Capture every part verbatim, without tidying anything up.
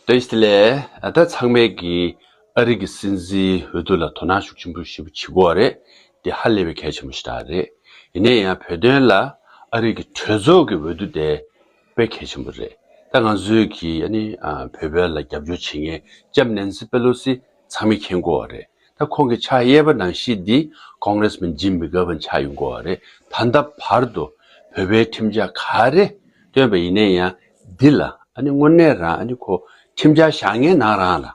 བཀྲ་ཤིས་བདེ་ལེགས། ད་ཚང་མས་ཀྱི་ཨ་རི་གི་སྲིད་འཛིན་འོས་བསྡུ་ལ་དོ་སྣང་ཤུགས་ཆེན་པོ་ཞེ་པོ་བྱེད་ཀྱི་ཡོད་རེད། དེ་ཧ་ལས་པའི་གལ་ཆེན་པོ་ཞིག་རེད། ཡིན་ན་ཡང་བོད་དོན་ལ་ཨ་རི་གི་གྲོས་ཚོགས་ཀྱི་འོས་བསྡུ་དེ་དཔེ་གལ་ཆེན་པོ་རེད། ད་ང་ཚོས་ཀྱི་ཨ་ནི་ཨ་བོད་དོན་ལ་རྒྱབ་སྐྱོར་བྱེད་མཁན་ལྕམ་ནན་སི་པེ་ལོ་སི་ཚང་མས་མཁྱེན་གྱི་ཡོད་རེད། ད་ཁོང་གི་ཕྱག་གཡས་པ་ནང་བཞིན་འདི་ཀོང་རེས་མན་ཇིམ་མི་གྷ་བན་ཆགས་ཡོང་གི་ཡོད་རེད། ད་ལྟ་བར་དུ་བོད་པའི་ཁྲིམས་འཆར་ག་རེ་བཏོན་པ་ཡིན་ན་ཡང་འདི་ལ་ཨ་ནི་དངོས་གནས་རང་ཨ་ནི་ཁོ་ཁྲིམས་འཆར་བཞག་མཁན་ནང་རང་ལ་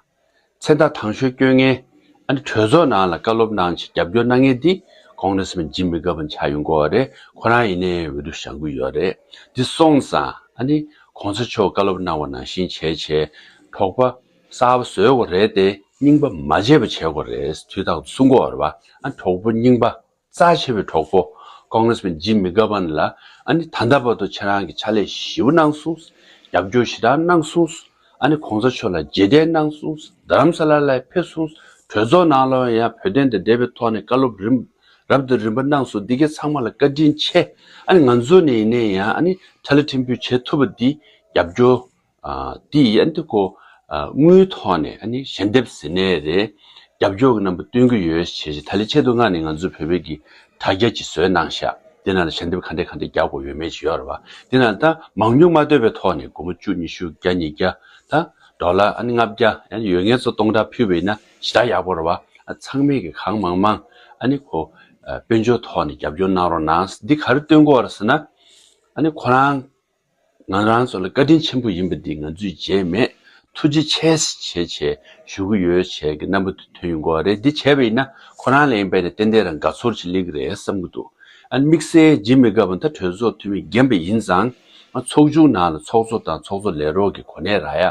མཚན་རྟགས་དང་ཤོས་སྐྱོན་མཁན། ཨ་ནི་གྲོས་ཚོགས་ནང་ལ་བཀའ་སློབ་གནང་བྱས་རྒྱབ་སྐྱོར་གནང་མཁན་འདི་ཀོང་རེས་མན་ཇིམ་མི་གྷ་བན་ཆགས་ཡོང་གི་ཡོད་རེད། ཁོ་རང་ཡིན་ནའི་འོས་བསྡུ་བཞེངས་ཀྱི་ཡོད་རེད། འདི་སོང་ཙང་ཨ་ནི་གོང་ས་མཆོག་བཀའ་སློབ་གནང་བ་ནང་བཞིན་བྱས་བྱས་དོགས་པ་གསར་པ་བཟོ་དགོས་རེད་དེ། རྙིང་པ་མ་བརྗེད་པ་བྱེད་དགོས་རེད། དུས་རྟག་ཏུ་གསུང་གི་ཡོད་རེད་པ། ཨ་གྲོགས་པོ་རྙིང་པ་རྩ་ཆེ་བའི་གྲོགས་པོ་ཀོང་རེས་མན་ཇིམ་མི་གྷ་བན་ལ་ཨ་ནི་ད་ལྟ་བར་དུ་ཁྱེད་རང་གིས་ཕྱག་ལས་ཞེ་པོ་གནང་སོང་། རྒྱབ་སྐྱོར་ཞེ་དྲག་གནང་སོང་། ཨ་ནི་གོང་ས་མཆོག་ལ་རྗེས་དྲན་གནང་སོང་། རྡ་རམ་ས་ལ་ལ་ཕེབས་སོང་། གྲོས་ཚོགས་ནང་ལ་ཡང་བོད་དོན་དང་འབྲེལ་བའི་ཐོག་ནས་བཀའ་སློབ་རིམ་རབ་དང་རིམ་པ་གནང་སོང་། འདི་གའི་ཚང་མ་ལ་བཀའ་དྲིན་ཆེ། ཨ་ནི་ང་ཚོ་ནས་ཡིན་ནའི་ཡང་ཨ་ནི་ཕྲ་ལ་ཕྲན་བུ་བྱེད་ཐུབ་པ་འདི་རྒྱབ་སྐྱོར། ཨ་འདི་ཡིན་ཨ་ནི་ཁོ་ཨ་དངུལ་ཐོག་ནས་ཨ་ནི་ཞལ་འདེབས་ཟེར་ནའི་རེད། རྒྱབ་སྐྱོར་གྱི་རྣམ་པ་སྟོན་གྱི་ཡོད་ཞེས་ད་ལན་ཆེད་དུ་མངགས་ནས་ང་ཚོའི་བོད་པའི་གི་དྲ་རྒྱ་ཅིག་བཟོས་གནང་ཤག་དེ་ནང་ལ་ཞལ་འདེབས་ག་འདྲས་ག་འདྲས་རྒྱག་དགོས་ཡོད་མེད་ཅིག་ཡོད་རེད་པ། དེ་ནང་ད་མང་ཉུང་མ་ལྟོས་པའི་ཐོག་ནས་སྒོར་མོ་བཅུ་ཉི་ཤུ་བརྒྱ་ཉིས་བརྒྱ་ད་ཌོ་ལར་ཨ་ནི་ལྔ་བརྒྱ་ཨ་ནི་ཡོད་མཁན་ཚོ་སྟོང་ཕྲག་ཕུལ་བ་ཡིན་ན་ཞེ་དྲག་ཡག་པོ་རེད་པ། ཨ་ཚང་མས་གི་གང་མང་མང་ཨ་ནི་ཁོ་ཨ་དཔལ་འབྱོར་ཐོག་ནས་རྒྱབ་སྐྱོར་གནང་རོགས་གནང་། འདི་ག་རེ་སྟོན་དགོས་རེད་ཟེར་ན། ཨ་ནི་ཁོ་རང་ང་རང་ཚོ་ལ་བཀའ་དྲིན་ཆེན་པོ་ཡིན་པ་འདི་ང་ཚོས་བརྗེད་མེད། ཐུགས་རྗེ་ཆེ་ཞེས་བྱས་ཞུ་གི་ཡོད་ཞེས་ཀྱི་རྣམ་པ་དེ་ཐོན་ཡོང་གི་ཡོད་རེད། འདི་བྱས་པ་ཡིན་ན་ཁོ་རང་ལ་ཡིན་པས་ན་ཏན་ཏན་རང་དགའ་ཚོར་ཅིག་སླེབས་ཀྱི་རེད་བསམ་གྱི་འདུག་ཨ་ནི་དམིགས་བསལ་ཇིམ་མི་གྷ་བན་ད་གྲོས་ཚོགས་འཐུས་མི་རྒན་པ་ཡིན་ཙང་ང་ཚོགས་ཆུང་ནང་ལ་ཚོགས་གཙོ་དང་ཚོགས་གཙོ་ལས་རོགས་ཀྱི་གོ་གནས་རག་ཡ་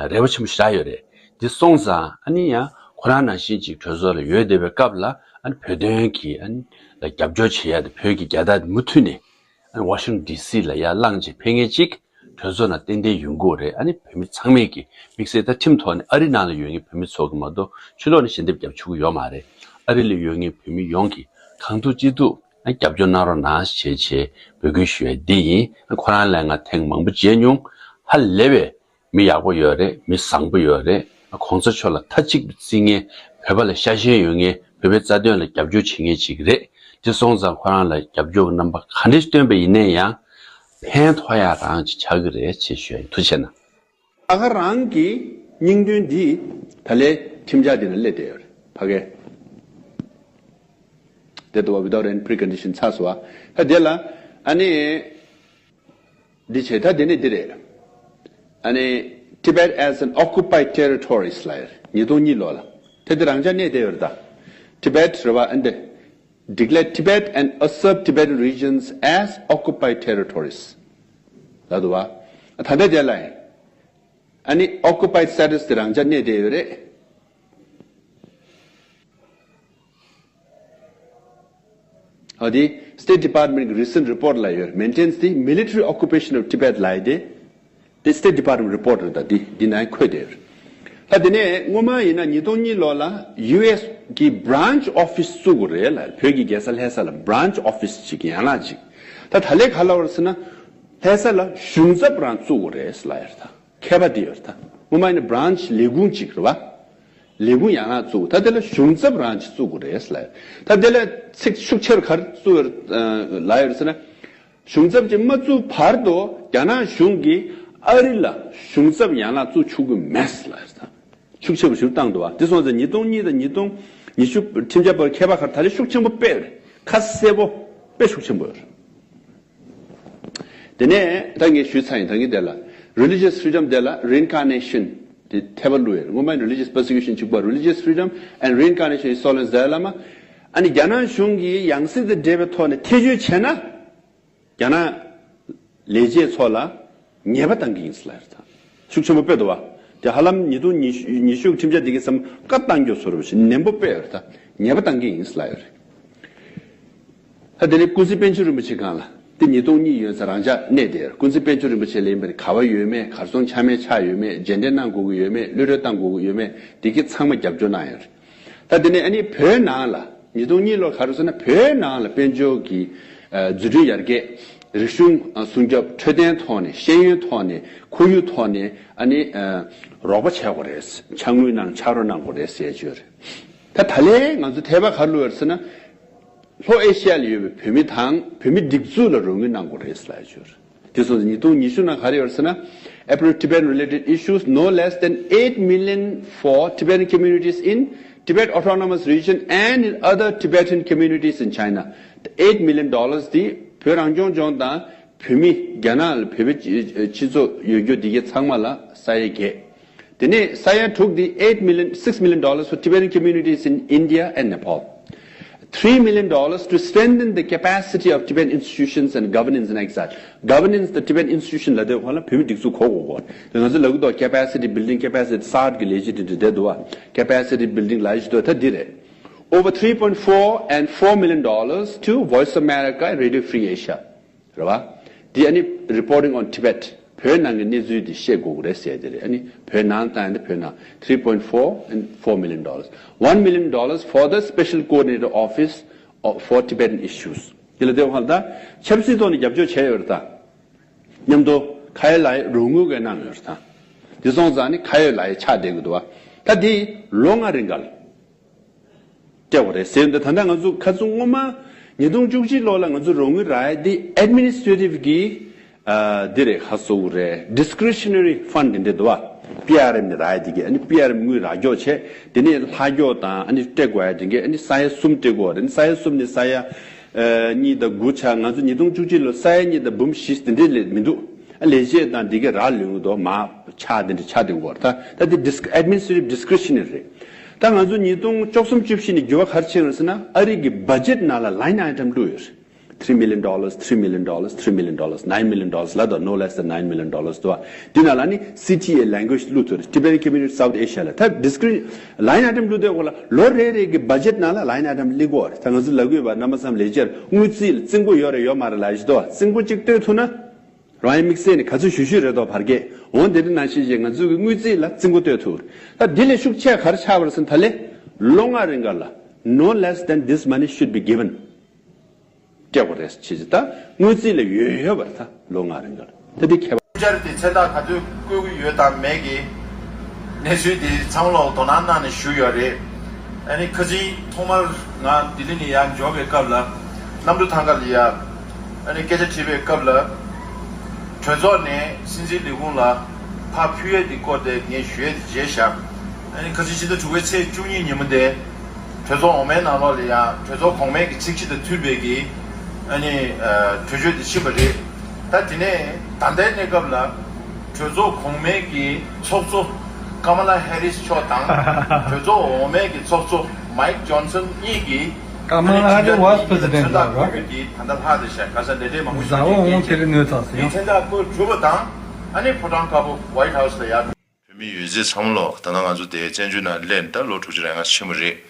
རེ་བ་ཆེན་པོ་ཞེ་དྲག་ཡོད་རེད། འདི་སོང་ཙང་ཨ་ནི་ཡང་ཁོ་རང་ནང་བཞིན་ཅིག་གྲོས་ཚོགས་ལ་ཡོད་བསྡད་པའི་སྐབས་ལ་ཨ་ནི་བོད་དོན་གྱི་ཨ་ནི་ལ་རྒྱབ་སྐྱོར་བྱེད་ཡ་དེ་བོད་ཀྱི་རྒྱལ་དར་མུ་མཐུད་ནས། ཨ་ནི་ཝ་ཤིང་ཊོན་ཌི་སི་ལ་ཡར་བསླངས་བྱས་ཕེབས་མཁན་ཅིག་གྲོས་ཚོགས་ནང་ཏན་ཏན་ཡོང་གི་རེད། ཨ་ནི་བོད་མི་ཚང་མས་ཀྱི་དམིགས་བསལ་ད་ཁྲིམས་ཐོག་ནས་ཨ་རི་ནང་ལ་ཡོད་མཁན་བོད་མི་ཚོ་གི་མ་གཏོགས་ཕྱི་ལོགས་ནས་ཞལ་འདེབས་རྒྱབ་ཆོག་གི་ཡོད་མ་རེད། ཨ་རི་ལ་ཡོད་མཁན་བོད་མི་ཡོངས་ཀྱིས་གང་ཐུབ་ཅི་ཐུབ་ཨ་རྒྱབ་སྐྱོར་གནང་རོགས་གནང་ཞེས་བྱས་འབོད་སྐུལ་ཞུ་ཡ་འདི་ཡིན། ཨ་ཁོ་རང་ལ་ང་ཐེངས་མང་པོ་མཇལ་མྱོང་། ཧ་ལས་པའི་མི་ཡག་པོ་ཡོད་རེད། མི་བཟང་པོ་ཡོད་རེད། གོང་ས་མཆོག་ལ་མཐའ་གཅིག་ཏུ་བརྩི་མཁན། བོད་པ་ལ་ཤ་ཞེན་ཡོད་མཁན། བོད་པའི་རྩ་དོན་ལ་རྒྱབ་སྐྱོར་བྱེད་མཁན་ཅིག་རེད། དེ་སོང་ཙང་ཁོ་རང་ལ་རྒྱབ་སྐྱོར་གྱི་རྣམ་པ་ག་འདྲ་ཞིག་སྟོན་པ་ཡིན་ན་ཡང་ཕན་ཐོགས་ཡག་རང་ཅིག་ཆགས་ཀྱི་རེད་ཅེས་ཞུ་ཡ་ཡིན། ཐུགས་རྗེ་གནང་། ད་ག་རང་གི་སྙིང་དོན་འདི་ད་ལན་ཁྲིམས་འཆར་འདི་ལ་སླེབས་བསྡད་ཡོད་རེད། ཕ་གི་དེ་ལྟ་བུ་without any precondition ཚར་སོང་བ། ད་དེ་ལ་ཨ་ནི། འདི་བྱས་ད་དེ་ནས་འདི་རེད། ཨ་ནི། Tibet as an occupied territories ལབ་ཡོད་རེད། ཉིས་སྟོང་གཉིས་ལོ་ལ། དེ་དེ་རང་འཇགས་གནས་བསྡད་ཡོད་རེད་ད། Tibet རེད་བ། ཨ་འདི། Declare Tibet and other Tibetan regions as occupied territories ལབ་འདུག་བ། ད་ལྟ་དེ་ལ་ཡིན། ཨ་ནི་occupied status དེ་རང་འཇགས་གནས་བསྡད་ཡོད་རེད། ཨ་དེ་State Department གི་recent report ལ་ཡོད། Maintains the military occupation of Tibet ལབ་ཡ་དེ། དེ་State Department report རེད་ད། དེ་དེ་ནང་འཁོད་བསྡད་ཡོད། ད་དེ་ནས་སྔོན་མ་ཡིན་ན་ཉིས་སྟོང་གཉིས་ལོ་ལ་ཡུ་ཨེས་གི་branch office བཙུགས་དགོས་རེད་ལ། བོད་ཀྱི་རྒྱལ་ས་ལྷ་ས་ལ་branch office ཅིག་ཡན་ལག་ཅིག་ད་ད་ལས་ག་ལ་བར་ཟེར་ན། ལྷ་ས་ལ་གཞུང་ཚབ་རང་བཙུགས་དགོས་རེད་ལ་ཡར་ད། མཁས་པ་དེ་ཡོད་རེད་ད། སྔོན་མ་ཡིན་ན་branch ལས་ཁུངས་གཅིག་རེད་བ། ལས་ཁུངས་ཡང་ན་བཙུགས། ད་དེ་ལ་གཞུང་ཚབ་རང་གཅིག་བཙུགས་དགོས་རེད་ལ། ད་དེ་ལ་ཚིག་ཤུགས་ཆེར་ག་རེ་བཙུགས་ཡོད་ལ་ཡོད་ཟེར་ན། གཞུང་ཚབ་ཅིག་མ་བཙུགས་བར་དུ་རྒྱ་ནག་གཞུང་གིས་ཨ་རི་ལ་གཞུང་ཚབ་ཡང་ན་བཙུགས་ཆོག་གི་མེད་ལ་ཡོད་ད། ཤུགས་ཆེན་པོ་ཞིག་བཏང་འདུག་བ། དེ་སོང་ཙང་ཉིས་སྟོང་གཉིས་དང་ཉིས་སྟོང་ཉི་ཤུ་ཁྲིམས་འཆར་བར་ཁྱད་པར་ག་རེ། ད་ལན་ཤུགས་ཆེན་པོ་དཔེ་ཡོད་རེད། ཁ་གསལ་པོ་དཔེ་ཤུགས་ཆེན་པོ་ཡོད་རེད། དེ་ནས་ད་ངས་ཞུས་ཚར་ཡིན། ད་ངས་དེ་ལ་religious freedom དེ་ལ་reincarnation དེ་ཐེབས་པ་བླུགས་ཡོད། སྔོན་མ་religious persecution གཅིག་པ། religious freedom and reincarnation is Solen's Dalai Lama ཨ་ནི་རྒྱ་ནག་གཞུང་གིས་ཡང་སྲིད་དང་འབྲེལ་བའི་ཐོག་ནས་ཐེ་བྱུས་བྱས་ན། རྒྱ་ནག་ལས་བྱེད་ཚོ་ལ་ཉེས་པ་བཏང་གི་ཡིན་ཟེར་ལབ་ཡོད་རེད་ད། ཤུགས་ཆེན་པོ་དཔེ་འདུག་བ། དེ་ཧ་ལམ་ཉིས་སྟོང་ཉི་ཤུ་ཁྲིམས་འཆར་འདི་གི་བསམ་བཀའ་བཏང་རྒྱུ་བཟོ་འདྲ་ཞིག་ནན་པོ་དཔེ་ཡོད་རེད་ད། ཉེས་པ་བཏང་གི་ཡིན་ཟེར་ལབ་ཡོད་རེད། ད་དེ་ནས་ཀུན་གཟིགས་པཎ་ཆེན་རིན་པོ་ཆེ་སྒང་ལ་དེ་ཉིས་སྟོང་གཉིས་ཡོད་ས་རང་འཇགས་གནས་དེར་ཀུན་གཟིགས་པཎ་ཆེན་རིན་པོ་ཆེ་ལ་ཡིན་པ་ནི་ག་བ་ཡོད་མེད། གར་སོང་ཆ་མེད་ཆགས་ཡོད་མེད། རྗེས་དྲན་གནང་དགོས་ཀྱི་ཡོད་མེད། གློད་གྲོལ་བཏང་དགོས་ཀྱི་ཡོད་མེད། དེ་གི་ཚང་མ་རྒྱབ་སྐྱོར་གནང་ཡོད་རེད། ད་དེ་ནས་ཨ་ནི་བོད་ནང་ལ་ཉིས་སྟོང་གཉིས་ལོར་ག་རེ་ཟེར་ན། བོད་ནང་ལ་དཔལ་འབྱོར་གྱི་ཨ་འཛུགས་སྐྲུན་ཡར་རྒྱས་ རིག་གཞུང་སྲུང་སྐྱོབ། འཕྲོད་བསྟེན་ཐོག་ནས། ཤེས་ཡོན་ཐོག་ནས། ཁོར་ཡུག་ཐོག་ནས། ཨ་ནི་རོགས་པ་བྱེད་དགོས་རེད། ཕྱག་དངུལ་གནང་། ཕྱག་རོགས་གནང་དགོས་རེད་ཟེར་བརྗོད་རེད། ད་ད་ལན་ང་ཚོ་དད་པ་ག་རེ་བླུགས་ཡོད་ཟེར་ན། ལྷོ་ཨེ་ཤི་ཡ་ལ་ཡོད་པའི་བོད་མི་དང་བོད་མི་སྒྲིག་འཛུགས་ལ་རོགས་དངུལ་གནང་དགོས་རེད་ཟེར་ལབ་ཡོད། དེ་སོང་ཙང་ཉིས་སྟོང་ཉི་ཤུ་ནང་ག་རེ་ཡོད་ཟེར་ན། Appropriate Tibet related issues no less than eight million for Tibetan communities in Tibet Autonomous Region and in other Tibetan communities in China. The eight million dollars དེ་བོད་རང་སྐྱོང་ལྗོངས་དང་བོད་མི། རྒྱ་ནག་ལ་བོད་པའི་སྤྱི་ཚོགས་ཡོད་རྒྱུ་དེ་གའི་ཚང་མ་ལ་ས་ཡ་བརྒྱད། དེ་ནས་ས་ཡ་དྲུག་དེ། eight million, six million dollars for Tibetan communities in India and Nepal. Three million dollars to strengthen the capacity of Tibetan institutions and governance in exile. Governance དང་Tibetan institution ལབ་དུས་སྒང་ལ་བོད་མི་སྒྲིག་འཛུགས་གོ་དགོས་གོ། དེ་ང་ཚོ་ལབ་ཀྱི་འདུག capacity building, capacity གསར་གྱི་ལས་གཞི་དེ་འདྲ་བསྡད་འདུག་བ། Capacity building ལབ་ཀྱི་འདུག་ད་འདི་རེད། Over three point four and four million dollars to Voice of America and Radio Free Asia. རེད་བ། འདི་ཨ་ནི་Reporting on Tibet བོད་ནང་གི་གནས་ཚུལ་འདི་བཤད་དགོས་ཀྱི་རེད་ཟེར་དེ་རེད། ཨ་ནི་བོད་ནང་དང་ཨ་ནི་བོད་ནང་། three point four and four million dollars. One million dollars for the Special Coordinator Office of- for Tibetan Issues. འདི་ལ་དེ་བ་ད་ཆབ་སྲིད་ཐོག་ནས་རྒྱབ་སྐྱོར་བྱས་ཡོད་རེད་ད། མཉམ་དུ་ཁ་ཡ་ལ་ཡ་རོགས་དངུལ་ག་གནང་ཡོད་རེད་ད། འདི་སོང་ཙང་ཨ་ནི་ཁ་ཡ་ལ་ཡ་ཆགས་བསྡད་ཀྱི་འདུག་བ། ད་འདི་ལོ་ལྔ་རིང་ག་ལ། སྤྲད་པ་རེད་ཟེར་འདི། ད་ལྟ་ང་ཚོ་ཁ་སང་སྔོན་མ་ཉིས་སྟོང་བཅུ་གཅིག་ལོ་ལ་ང་ཚོ་རོགས་དངུལ་རག་ཡ་འདི་Administrative གི་ཨ་འདི་རེད། ཁ་སང་རེད། Discretionary fund འདི་འདུག་བ། པི་ཨར་ཨེམ་ནས་རག་ཡ་འདི་གི། ཨ་ནི་པི་ཨར་ཨེམ་དངུལ་རག་སྐྱོར་བྱས། དེ་ནས་ལྷག་སྐྱོར་དང་ཨ་ནི་སྤྲད་དགོས་ཡ་འདི་གི། ཨ་ནི་ས་ཡ་གསུམ་སྤྲད་དགོས་རེད། ཨ་ནི་ས་ཡ་གསུམ་ནས་ས་ཡ་ཨ་གཉིས་དང་དགུ་ཆགས། ང་ཚོ་ཉིས་སྟོང་བཅུ་གཅིག་ལོ་ས་ཡ་གཉིས་དང་འབུམ་བཞི་དེ་འདྲས་ལས་མི་འདུག་ཨ་ལས་བྱེད་དང་འདི་གི་རག་ལོས་འདུག་མ་ཆག་དེ་འདྲ་ཆག་དེ་འགོར། ད་ད་དེ་Disc- Administrative Discretionary རེད། ད་ང་ཚོ་ཉིས་སྟོང་བཅུ་གསུམ་བཅུ་བཞི་ནས་འགྱུར་བ་ག་རེ་ཕྱིན་ཡོད་ཟེར་ན། ཨ་རི་གི་budget ནང་ལ་line item བླུགས་ཡོད་རེད། Three million dollars, three million dollars, three million dollars, nine million dollars ལ་དོ། No less than nine million dollars དོ། འདི་ནང་ལ་ནི་C T A language བླུགས་ཐུབ་རེད། Tibetan community South Asia ལ། ད་discrete line item བླུགས་དུས་སྐོར་ལ་ལོ་རེ་རེ་གི་budget ནང་ལ་line item སླེབས་ཀྱི་ཡོད་རེད། ད་ང་ཚོ་ལབ་ཀྱི་ཡོད་པ། རྣམ་པ་ཚང་མ་ལས་བྱེད་དངུལ་རྩིས་ལ་རྩིས་འགོ་ཡོད་རེད་ཡོད་མ་རེད་ལབ་ཀྱི་འདུག་རྩིས་འགོ་གཅིག་གཏོད་ཐུབ་ན། རང་ཡང་དམིགས་བསལ་ནས་ག་ཚོད་ཞུ་ཞུ་རེད་དོ་བར་བརྒལ། འོ་དེ་འདྲ་ནང་བཞིན་བྱས་ང་ཚོ་གི་དངུལ་རྩིས་ལ་རྩིས་འགོ་གཏོད་ཐུབ། ད་འདི་ལས་ཤུགས་ཆེ་ག་རེ་ཆགས་པ་རེད་ཟེར་ན། ད་ལས་ལོ་ལྔ་རིང་ག་ལ་no less than this money should be given སྤྲད་དགོས་རེད་བྱས་ཙང་། ད་དངུལ་རྩིས་ལ་ཡོད་ཡོད་པ་རེད། ད་ལོ་ལྔ་རིང་ག་ལ། ད་འདི་ཁྱད་པར། སྦྱར་ཏེ་མཚན་རྟགས་ག་ཚོད་བཀོད་ཀྱི་ཡོད་དང་མེད་ཀྱི་གནས་ཚུལ་དེ་ཚང་མ་ལོག་དོ་སྣང་གནང་ནས་ཞུས་ཡོད་རེད། ཨ་ནི་ཁ་སང་ཐོག་མར་ང་ལྡི་ལི་ནས་ཡར་འབྱོར་བའི་སྐབས་ལ། གནམ་གྲུ་ཐང་ག་ལ་ཡ་ཨ་ནི་སྐད་ཆ་དྲིས་པའི་སྐབས་ལ། གྲོས་ཚོགས་ནས་སྲིད་འཛིན་ལས་ཁུངས་ལ་ཕར་ཕུལ་ཡས་དེ་སྐོར་དེ་ངས་ཞུ་ཡས་དེ་བརྗེད་བཞག་ཨ་ནི་ཁ་སང་ཕྱི་ཟླ་དྲུག་པའི་ཚེས་བཅུ་གཉིས་ཉིན་མོ་དེ། གྲོས་ཚོགས་འོག་མའི་ནང་ལོགས་ལ་ཡང་གྲོས་ཚོགས་གོང་མའི་གི་ཚིག་གཞི་དང་མཐུན་པའི་གི་ཨ་ནི་ཨ་གྲོས་ཆོད་དེ་ཕྱིན་པ་རེད། ད་དེ་ནས་ད་ལྟའི་གནས་སྐབས་ལ་གྲོས་ཚོགས་གོང་མའི་གི་ཚོགས་གཙོ་ཀ་མ་ལ་ཧེ་རིས་མཆོག་དང་། གྲོས་ཚོགས་འོག་མའི་གི་ཚོགས་གཙོ་མའིག་ཇོན་སན་གཉིས་ཀྱིས་Kamala Harris was president ལ་ར། ད་ལྟ་ལྷག་བསྡད་ཤག་ག་ས་ལས་འབྲས་མང་པོ་ཞིག་བཟའ་བ་འོང་ཁྱེར་ནོས་ཚགས་སུ་ཡང་མཚན་རྟགས་བཀོད་གྲུབ་པ་དང་། ཨ་ནི་ཕོ་བྲང་དཀར་པོ་White House ལ་ཡར། བོད་མི་ཡོད་ཚད་ཚང་མ་ལོག་ད་ལྟ་ང་ཚོ་དེ་བཙན་བྱོལ་ནང་སླེབས་ནས་ད་ལོ་དྲུག་ཅུ་རེ་ལྔ་ཕྱིན་པ་རེད།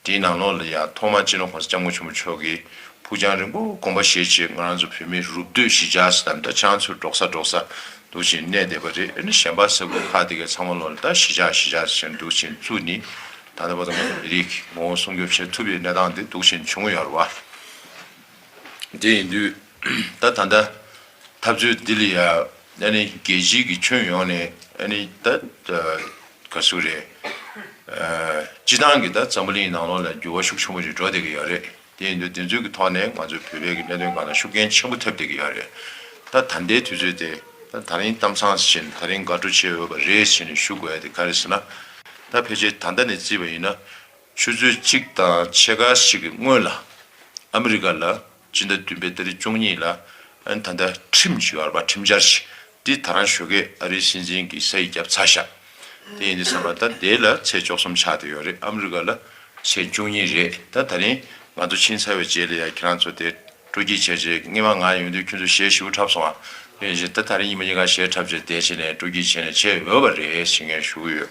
དེའི་ནང་ལོགས་ལ་ཡང་ཐོག་མར་སྤྱི་ནོར་༸གོང་ས་༸སྐྱབས་མགོན་ཆེན་པོ་མཆོག་གིས་ཕུགས་རྒྱང་རིང་པོ་དགོངས་པ་བཞེས་བྱས། ང་རང་ཚོ་བོད་མིའི་རུབ་སྟོད་གཞིས་ཆགས་ཟེར་དང་། ད་ཁྱེད་རང་ཚོ་འབྲོག་ས་འབྲོག་ས་འདུག་བྱས་གནས་བསྡད་པ་རེད། ཨ་ནི་གཞན་པ་ས་ཁུལ་ཁག་དེ་གའི་ཚང་མ་ལོགས་ལ་ད་གཞིས་ཆགས་གཞིས་ཆགས་ཟེར་འདུག་བྱས་བཙུགས་ནས། ད་ལྟ་བར་དུ་ང་ཚོ་མི་རིགས་ཀྱི་ངོ་བོ་སྲུང་སྐྱོབ་བྱེད་ཐུབ་པའི་གནས་སྟངས་དེ་འདུག་བྱས་བྱུང་ཡོད་རེད་བ། དེ་ཡིན་དུས་ད་ད་ལྟ་འཐབ་རྩོད་འདི་ལ་ཡ་ཨ་ནི་རྒྱལ་སྤྱིའི་གི་ཁྱོན་ཡོངས་ནས་ཨ་ནི་ད་ག་ཟེར་རེད། སྤྱི་བཏང་གི་ད་འཛམ་བུ་གླིང་ནང་ལོགས་ལ་འགྱུར་བ་ཤུགས་ཆེན་པོ་ཞིག་འགྲོ་བསྡད་ཀྱི་ཡོད་རེད། དེ་ཡིན་དུས་དེ་ཚོའི་གི་ཐོག་ནས་ང་ཚོའི་བོད་པའི་གི་གནད་དོན་སྒང་ལ་ཤུགས་རྐྱེན་ཆེན་པོ་ཐེབས་བསྡད་ཀྱི་ཡོད་རེད། ད་ད་ལྟའི་དུས་ཚོད་དེ་ད་ད་རིང་གཏམ་བཟང་ཞིག་བྱས་ནས་ད་རིང་དགའ་སྤྲོ་བྱེད་འོས་པ་རེད་ཟེར་ནས་ཞུ་དགོས་ཡ་དེ་ག་རེ་ཟེར་ན། ད་ཕལ་ཆེར་ད་ལྟ་ནས་བརྩིས་པ་ཡིན་ན། ཆུ་ཚོད་གཅིག་དང་ཕྱེད་ཀ་ཞིག་གི་སྔོན་ལ། ཨ་མི་རི་ཀ་ལ་སྤྱི་ཟླ་བདུན་པའི་ཏ་རིག་བཅུ་གཉིས་ལ་ཨ་ནི་ད་ལྟ་ཁྲིམས་ཅིག་ཡོད་རེད་པ། ཁྲིམས་འཆར་ཞིག་འདི་ད་རང་ཞོགས་ཀས་ཨ་རིའི་སྲིད་འཛིན་གྱིས་ས་ཡིག་བརྒྱབ་ཚར་ཤག་དེ་ཡིན་དུས་ཙམ་པ་ད་དེ་ལ་ཚེས་བཅུ་གསུམ་ཆགས་བསྡད་ཡོད་རེད། ཨ་མི་རི་ཀ་ལ་ཚེས་བཅུ་གཉིས་རེད། ད་ད་རིང་ང་ཚོ་ཕྱིན་ཚར་བའི་རྗེས་ལ་ཡ་ཁྱེད་རང་ཚོ་དེ་སྤྲོ་སྐྱིད་བྱས་རྗེས་སྔོན་མ་ང་ཡོང་དུས་ཁྱོད་ཚོ་གཞས་ཞེ་པོ་འཁྲབ་སོང་ཨ། ཡིན་ཞེས་ད་ད་རིང་ཉི་མ་གཉིས་ཀ་གཞས་འཁྲབ་བྱས་བསྡད་བྱས་ནས་སྤྲོ་སྐྱིད་བྱས་ནས་བྱས་འོས་པ་རེད་ཞེས་ངས་ཞུ་གི་ཡོད།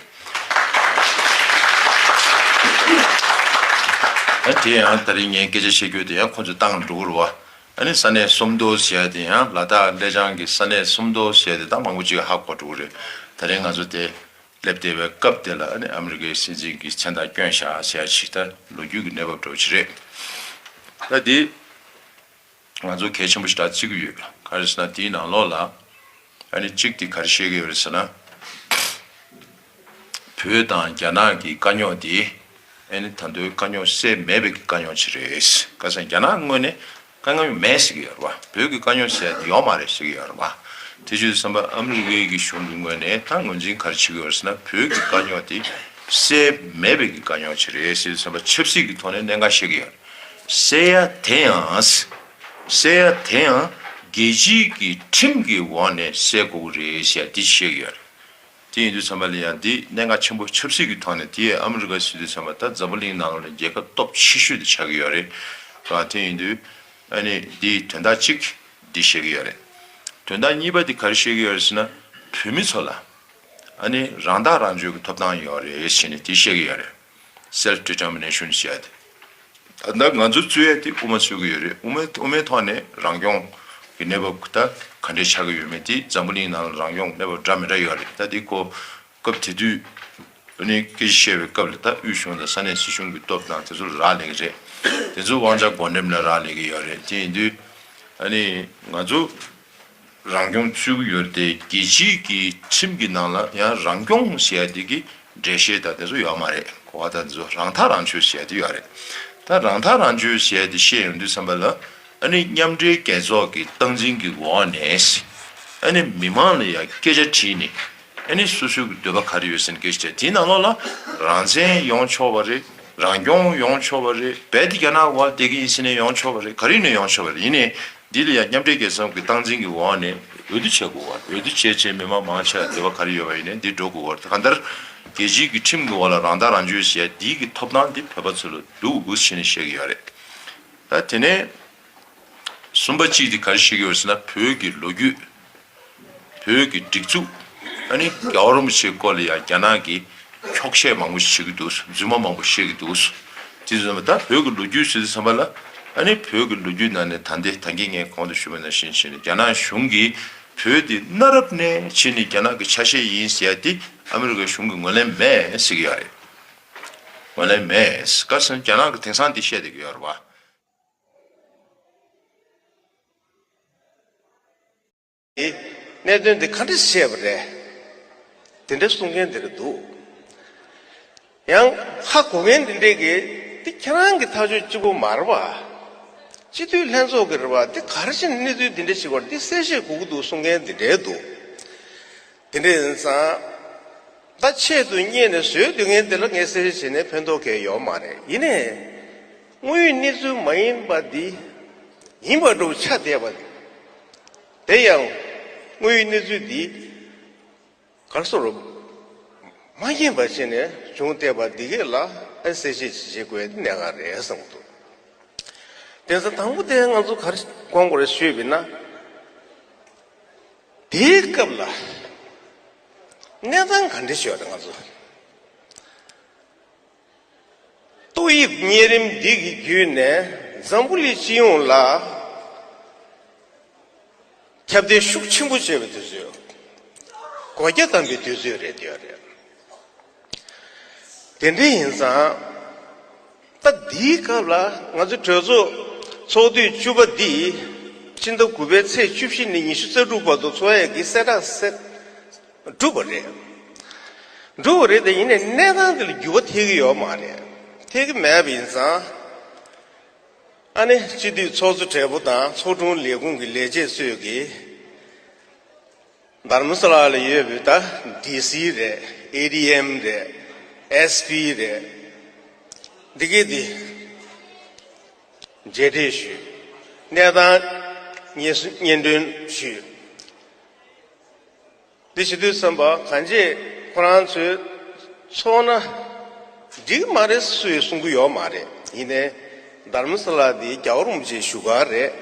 ཨ་དེ་ཡང་ད་རིང་ངས་སྐད་ཆ་བཤད་རྒྱུ་དེ་ཡང་ཁོ་ཚོས་བཏང་འགྲོ་གི་རེད་བ། ཨ་ནི་ས་གནས་སུམ་མདོ་ཟེར་ཡ་དེ་ཡང་ལ་དྭགས་ཀླད་བྱང་གི་ས་གནས་སུམ་མདོ་ཟེར་ཡ་དེ་ད་མང་པོ་ཅིག་ཧ་གོ་འགྲོ་གི་རེད། ད་རིང་ང་ཚོ་དེ་སླེབས་བསྡད་པའི་སྐབས་དེ་ལ་ཨ་ནི་ཨ་མི་རི་ཀའི་སྲིད་འཛིན་གྱིས་མཚན་རྟགས་བསྐྱོན་བཞག་ཟེར་ཡ་ཞིག་ད་ལོ་རྒྱུས་ཀྱི་གནས་བབ་འདྲ་བོ་ཅིག་རེད། ད་དེ། ང་ཚོ་གལ་ཆེན་པོ་ཞིག་ད་བརྩི་གི་ཡོད། ག་རེ་ཟེར་ན་དེའི་ནང་ལོགས་ལ་ཨ་ནི་གཅིག་དེ་ག་རེ་བཤད་ཀྱི་ཡོད་རེད་ཟེར་ན། བོད་དང་རྒྱ་ནག་གི་དཀའ་རྙོག་དེ་ཨ་ནི་ད་དུང་དཀའ་རྙོག་སེལ་མེད་པའི་དཀའ་རྙོག་ཅིག་རེད། ག་ཟེར་ན་རྒྱ་ནག་ངོས་ནས་དཀའ་རྙོག་མེད་ཟེར་གྱི་ཡོད་རེད་བ། བོད་ཀྱི་དཀའ་རྙོག་ཟེར་ཡ་དེ་ཡོད་མ་རེད་ཟེར་གྱི་ཡོད་རེད་བ། དེ་བྱས་དུས་ཙམ་པ་ཨ་མི་རི་ཀའི་གི་གཞུང་གི་ངོས་ནས་ད་ངོས་འཛིན་ག་རེ་བྱེད་ཀྱི་ཡོད་རེད་ཟེར་ན། བོད་ཀྱི་དཀའ་རྙོག་དེ་སེལ་མེད་པའི་གི་དཀའ་རྙོག་ཅིག་རེད་ཟེར་དུས་ཙམ་པ་ཆབ་སྲིད་ཀྱི་ཐོག་ནས་གནད་འགག་བཤད་ཀྱི་ཡོད་རེད། སེལ་ཡ་དེ་ཡང་། སེལ་ཡ་དེ་ཡང་རྒྱལ་སྤྱིའི་གི་ཁྲིམས་ཀྱི་འོག་ནས་སེལ་དགོས་ཀྱི་རེད་ཟེར་ཡ་དེ་བཤད་ཀྱི་ཡོད་རེད། དེ་ཡིན་དུས་ཙམ་པ་ལ་ཡང་འདི་གནད་འགག་ཆེན་པོ་ཆབ་སྲིད་ཀྱི་ཐོག་ནས། དེ་ཡང་ཨ་མི་རི་ཀ་ཟེར་དུས་ཙམ་པ་ད་འཛམ་བུ་གླིང་ནང་ལ་རྒྱལ་ཁབ་སྟོབས་ཆེ་ཤོས་དེ་ཆགས་ཀྱི་ཡོད་རེད། ཨ་དེ་ཡིན་དུས་ཨ་ནི་འདིའི་དོན་དག་གཅིག་འདི་བཤད་ཀྱི་ཡོད་རེད། དོན་དག་གཉིས་པ་དེ་ག་རེ་བཤད་ཀྱི་ཡོད་རེད་ཟེར་ན། བོད་མི་ཚོ་ལ་ཨ་ནི་རང་ཐག་རང་གཅོད་ཀྱི་ཐོབ་ཐང་ཡོད་རེད་ཟེར་ནས་དེ་བཤད་ཀྱི་ཡོད་རེད། Self determination ཟེར་ཡ་དེ། ད་ལྟ་ང་ཚོ་རྩོད་ཡ་དེ་དབུ་མ་རྩོད་ཀྱི་ཡོད་རེད། དབུ་མའི་དབུ་མའི་ཐོག་ནས་རང་སྐྱོང་གི་གནས་བབ་ད་ག་འདྲས་ཆགས་ཀྱི་ཡོད་མེད་དེ། འཛམ་བུ་གླིང་ནང་ལ་རང་སྐྱོང་གནས་བབ་འདྲ་མི་འདྲ་ཡོད་རེད། ད་དེ་ཁོ་སྐབས་དེ་དུས་ཨ་ནི་སྐད་ཆ་བཤད་པའི་སྐབས་ལ་ད་དབུས་གཞུང་དང་ས་གནས་སྲིད་གཞུང་གི་སྟོབས་དང་དེ་ཚོ་ལ་རག་ལས་ཀྱི་རེད། དེ་ཚོ་དབང་ཆ་བགོ་འགྲེམས་ལ་རག་ལས་ཀྱི་ཡོད་རེད། དེ་ཡིན་དུས་ཨ་ནི་ང་ཚོ་རང་སྐྱོང་རྩོད་ཀྱི་ཡོད་རེད་དེ། རྒྱལ་སྤྱིའི་གི་ཁྲིམས་ཀྱི་ནང་ལ་ཡང་རང་སྐྱོང་ཟེར་ཡ་དེ་གི་འགྲེལ་བཤད་དང་དེ་ཚོ་ཡོད་མ་རེད། གོ་བ་དང་དེ་ཚོ་རང་ཐག་རང་གཅོད་ཟེར་ཡ་དེ་ཡོད་རེད། ད་རང་ཐག་རང་གཅོད་ཟེར་ཡ་དེ་བཤད་ཡོང་དུས་ཙམ་པ་ལ་ཨ་ནི་མཉམ་འབྲེལ་རྒྱལ་ཚོགས་ཀྱི་སྟངས་འཛིན་གྱི་འོག་ནས་ཨ་ནི་མི་མང་ལ་ཡང་སྐད་ཆ་དྲིས་ནས། ཨ་ནི་སོ་སོའི་གི་འདོད་པ་ག་རེ་ཡོད་ཟེར་ནས་སྐད་ཆ་དྲིས། དེའི་ནང་ལོགས་ལ་རང་བཙན་ཡོང་ཆོག་པ་རེད། རང་སྐྱོང་ཡོང་ཆོག་པ་རེད། རྦད་དེ་རྒྱ་ནག་འོག་ལ་བསྡད་ཀྱི་ཡིན་ཟེར་ནས་ཡོང་ཆོག་པ་རེད། ག་རེ་ཡིན་ནའི་ཡོང་ཆོག་པ་རེད། ཡིན་ནའི་འདི་ལ་ཡང་མཉམ་འབྲེལ་རྒྱལ་ཚོགས་ཀྱི་སྟངས་འཛིན་གྱི་འོག་ནས་འོས་བསྡུ་བྱེད་དགོས་པ་རེད། འོས་བསྡུ་བྱས་བྱས་མི་མང་མང་ཆེ་བ་འདོད་པ་ག་རེ་ཡོད་པ་ཡིན་ནའི་འདི་འགྲོ་དགོས་པ་རེད། གང་ལྟར་རྒྱལ་སྤྱིའི་གི་ཁྲིམས་ཀྱི་འོག་ལ་རང་ཐག་རང་གཅོད་ཟེར་ཡ་འདིའི་གི་ཐོབ་ཐང་འདི་བོད་པ་ཚོ་ལ་འདུག་ཟེར་ནས་བཤད་ཀྱི་ཡོད་རེད། ད་དེ་ནས་གསུམ་པ་གཅིག་འདི་ག་རེ་བཤད་ཀྱི་ཡོད་ཟེར་ན། བོད་ཀྱི་ལོ་རྒྱུས། བོད་ཀྱི་སྒྲིག་འཛུགས། ཨ་ནི་རྒྱལ་བ་རིན་པོ་ཆེའི་སྐོར་ལ་ཡང་རྒྱ་ནག་གིས་འཁྱོག་བཤད་མང་པོ་ཞིག་བྱེད་ཀྱི་འདུག་རྫུན་མ་མང་པོ་བཤད་ཀྱི་འདུག་དེ་ཙམ་ད་བོད་ཀྱི་ལོ་རྒྱུས་ཟེར་དུས་ཙམ་པ་ལ། ཨ་ནི་བོད་ཀྱི་ལོ་རྒྱུས་ནང་ནས་ད་ལྟའི་ད་གིན་ངས་གོང་དུ་ཞུས་པ་ནང་བཞིན་བྱས་ནས་རྒྱ་ནག་གཞུང་གིས་བོད་དེ་གནའ་རབས་ནས་བྱས་ནས་རྒྱ་ནག་གི་ཆ་ཤས་ཡིན་ཟེར་ཡ་དེ་ཨ་མི་རི་ཀའི་གཞུང་གིས་ངོས་ལེན་མེད་ཟེར་གྱི་ཡོད་རེད། ངོས་ལེན་མེད། ག་ཟེར་ན་རྒྱ་ནག་གིས་དེང་སང་དེ་བཤད་བསྡད་ཀྱི་ཡོད་རེད་བ། གནད་དོན་འདི་ག་འདྲ་བཤད་པ་རེད། དེ་འདྲ་གསུང་མཁན་དེ་རེད་འདུག་ཡང་ཧ་གོ་མཁན་འདི་འདྲས་ཀྱིས་འདི་ཁྱེད་རང་གི་ཐག་གཅོད་གཅིག་པོ་མ་རེད་བ། སྤྱི་འཐུས་ལྷན་ཚོགས་ཀྱི་རེད་བ། འདི་ག་རེ་བྱས་ནས་གནས་ཚུལ་འདི་འདྲ་ཞིག་བར་འདི་གསལ་བཤད་དགོས་ཀྱི་འདུག་གསུང་མཁན་འདི་འདྲས་འདུག་དེ་འདྲ་ཡིན་ཙང་། ད་ཆེད་དུ་གཉེར་ནས་བཟོས་སྡོད་མཁན་དེ་ལ་ངས་གསལ་བཤད་བྱས་ནས་ཕན་ཐོགས་གང་ཡང་ཡོད་མ་རེད། ཡིན་ནའི་དངོས་ཡོད་གནས་ཚུལ་མ་ཡིན་པ་འདི་ཡིན་པ་འདྲ་བོ་ཆགས་བསྡད་པ་དེ་ཡང་དངོས་ཡོད་གནས་ཚུལ་འདི་ག་རེ་ཟེར། མ་རྒན་པ་བྱས་ནས་བྱུང་བསྡད་པ་འདི་གས་ལ་ཨ་གསལ་བཤད་བྱེད་དགོས་ཡ་འདི་གནད་འགག་རེད་བསམ་གྱི་འདུག་དེང་སང་དང་པོ་དེ་ང་ཚོ་ག་རེ་དགོངས་དགོས་རེད་ཞུས་པ་ཡིན་ན། དེའི་སྐབས་ལ་གནས་སྟངས་ག་འདྲ་ཞིག་ཡོད་རེད། ང་ཚོ་ཏོག་དབྱིབས་གཉན་རིམས་འདི་གི་བརྒྱུད་ནས་འཛམ་བུ་གླིང་སྤྱི་ཡོངས་ལ་ཁྱབ་གདལ་ཤུགས་ཆེན་པོ་བྱས་པའི་དུས་ཚོད། སྒོ་རྒྱ་བསྡམས་པའི་དུས་ཚོད་རེད་ཡོད་རེད། དེ་འདྲ་ཡིན་ཙང་། ད་འདིའི་སྐབས་ལ་ང་ཚོ་གྲོས་ཚོགས་ཚོགས་དུས་བཅུ་པ་འདི་ཕྱི་ཟླ་དགུ་པའི་ཚེས་བཅུ་བཞི་ནས་ཉི་ཤུ་རྩ་དྲུག་བར་དུ་ཚོགས་ཡས་ཀྱི་གསལ་བསྒྲགས་གསལ་གྲུབ་པ་རེད། གྲུབ་པ་རེད་དེ། ཡིན་ནའི་གནས་སྟངས་འདི་ལ་འགྱུར་བ་ཐེབས་ཀྱི་ཡོད་མ་རེད། ཐེབས་ཀྱི་མེད་པ་ཡིན་ཙང་། ཨ་ནི་སྤྱི་འཐུས་ཚོགས་གཙོ་སྦྲེལ་པོ་དང་ཚོགས་དྲུང་ལས་ཁུངས་ཀྱི་ལས་བྱེད་ཚོས་ཀྱིས། དྷ་རམ་ས་ལ་ལ་ཡོད་པའི་ད་ཌི་སི་རེད། ཨེ་ཌི་ཨེམ་རེད། ཨེས་པི་རེད། འདི་གས་འདི་མཇལ་འཕྲད་ཞུས། གནས་སྟངས་སྙན་སྙན་སྒྲོན་ཞུས། འདི་བྱེད་དུས་ཙམ་པ་གང་ཅི་ཁོ་རང་ཚོས་ཚོགས་ན་འགྲིག་མ་རེད་སུས་གསུང་གི་ཡོད་མ་རེད། ཡིན་ནའི་དྷ་རམ་ས་ལ་འདི་རྒྱལ་བ་རིན་པོ་ཆེའི་བཞུགས་སྒར་རེད།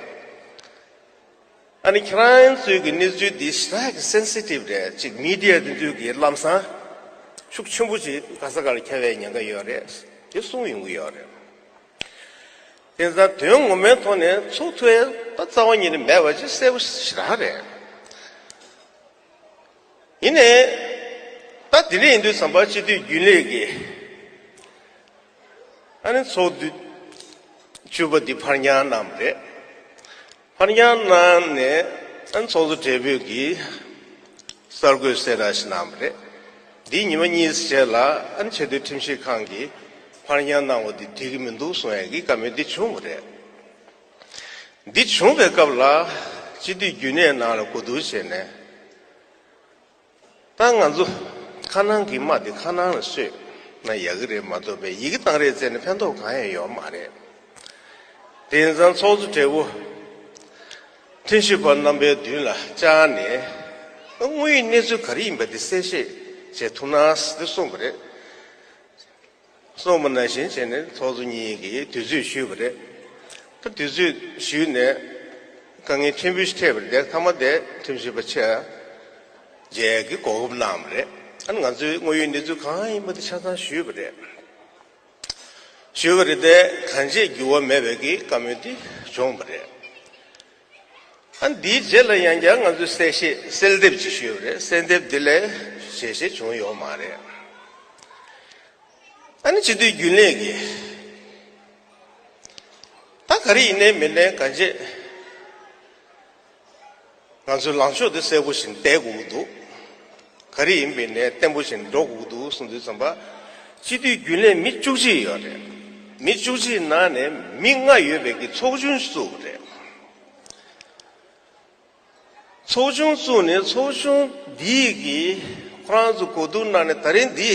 ཨ་ནི་ཁྱེད་རང་ཚོའི་གི་གནས་ཚུལ་འདི་ཞེ་དྲག་གི་སེན་སི་ཊིབ་རེད། ཅིག་མི་ཌི་ཡ་འདི་ཚོའི་གི་ལམ་སང་ཤུགས་ཆེན་པོ་ཅིག་ག་ས་ག་ལ་ཁྱབ་པའི་ཉེན་ཁ་ཡོད་རེད། དེ་གསུངས་ཡོང་གི་ཡོད་རེད། དེང་སང་དོན་ངོ་མའི་ཐོག་ནས་ཚོགས་ཐུབ་ཡ་ད་རྩ་བ་ཉིད་ནས་མེད་པ་ཅིག་གསལ་པོ་ཞེ་དྲག་རེད། ཡིན་ནའི་ད་དེ་འདྲ་ཡིན་དུས་ཙམ་པ་སྤྱི་འཐུས་རྒྱུན་ལས་ཀྱིས་ཨ་ནི་ཚོགས་དུས་བཅུ་པ་འདི་ཕར་འགྱངས་གནང་བ་རེད། ཕར་འགྱངས་གནང་ནས་ ཨ་ནི་ཚོགས་གཙོ་སྦྲེལ་པོས་ཀྱིས་གསར་འགོད་གསལ་བསྒྲགས་ཤིག་གནང་བ་རེད། འདིའི་ཉི་མ་གཉིས་རྗེས་ལ་ཨ་ནི་ཆེས་མཐོའི་ཁྲིམས་ཞིབ་ཁང་གིས་ཕར་འགྱངས་གནང་བ་འདི་འགྲིག་གི་མི་འདུག་གསུང་ཡས་ཀྱི་བཀའ་མོལ་འདི་བྱུང་བ་རེད། འདི་བྱུང་བའི་སྐབས་ལ་སྤྱི་འཐུས་རྒྱུན་ལས་ནང་ལ་གོ་བསྡུར་བྱས་ནས། ད་ང་ཚོ་ཁ་ནང་གི་རྨ་དེ་ཁ་ནང་ལ་བཟོས་ན་ཡག་གི་རེད་མ་གཏོགས་པའི་ཡི་གེ་བཏང་རེས་བཙལ་ནས་ཕན་ཐོགས་གང་ཡང་ཡོད་མ་རེད། དེ་ཡིན་ཙང་ཚོགས་གཙོ་སྦྲེལ་པོ་ཁྲིམས་ཞིབ་པ་རྣམ་པའི་མདུན་ལ་བཅར་ནས་དངོས་ཡོད་གནས་ཚུལ་ག་རེ་ཡིན་པ་དེ་གསལ་བཤད་བྱེད་ཐུབ་ན་ཟེར་གསུངས་པ་རེད། གསུངས་པ་ནང་བཞིན་བྱས་ནས་ཚོགས་གཙོ་གཉིས་ཀྱིས་དུས་ཚོད་ཞུས་པ་རེད། ད་དུས་ཚོད་ཞུས་ནས་དཀའ་ངལ་ཕྲན་བུ་ཞིག་འཕྲད་པ་རེད། དེ་མཐའ་མ་དེ་ཁྲིམས་ཞིབ་པ་ཆེ་མཇལ་གྱི་གོ་སྐབས་གནང་བ་རེད། ཨ་ནི་ང་ཚོའི་དངོས་ཡོད་གནས་ཚུལ་གང་ཡིན་པ་དེ་ཆ་ཚང་ཞུས་པ་རེད། ཞུས་པ་རེད་དེ་གང་བྱས་འགྱུར་བ་མེད་པའི་གི་བཀའ་མོལ་དེ་བྱུང་བ་རེད། ཨ་འདིའི་རྗེས་ལ་ཡང་བསྐྱར་ང་ཚོས་གསལ་བཤད་གསལ་འདེབས་ཅིག་ཞུས་པ་རེད། གསལ་འདེབས་འདི་ལས་ཞལ་བཞེས་བྱུང་ཡོད་མ་རེད། ཨ་ནི་སྤྱི་འཐུས་རྒྱུན་ལས་ཀྱིས་ད་ག་རེ་ཡིན་ནའི་མིན་ནའི་གང་བྱེད་ང་ཚོའི་ལངས་ཕྱོགས་འདི་གསལ་པོ་ཞིག་བསྡད་དགོས་ཀྱི་འདུག་ག་རེ་ཡིན་པའི་ནས་བརྟན་པོ་ཞིག་འགྲོ་དགོས་ཀྱི་འདུག་གསུངས་དུས་ཙམ་པ། སྤྱི་འཐུས་རྒྱུན་ལས་མི་བཅུ་གཅིག་ཡོད་རེད། མི་བཅུ་གཅིག་ནང་ནས་མི་ལྔ་ཡོད་པའི་གི་ཚོགས་ཆུང་བཙུགས་པ་རེད། ཚོགས་ཆུང་བཙུགས་ནས་ཚོགས་ཆུང་འདིས་གི་ཁོ་རང་ཚོ་གོ་བསྡུར་གནང་ནས་ད་རིང་འདི་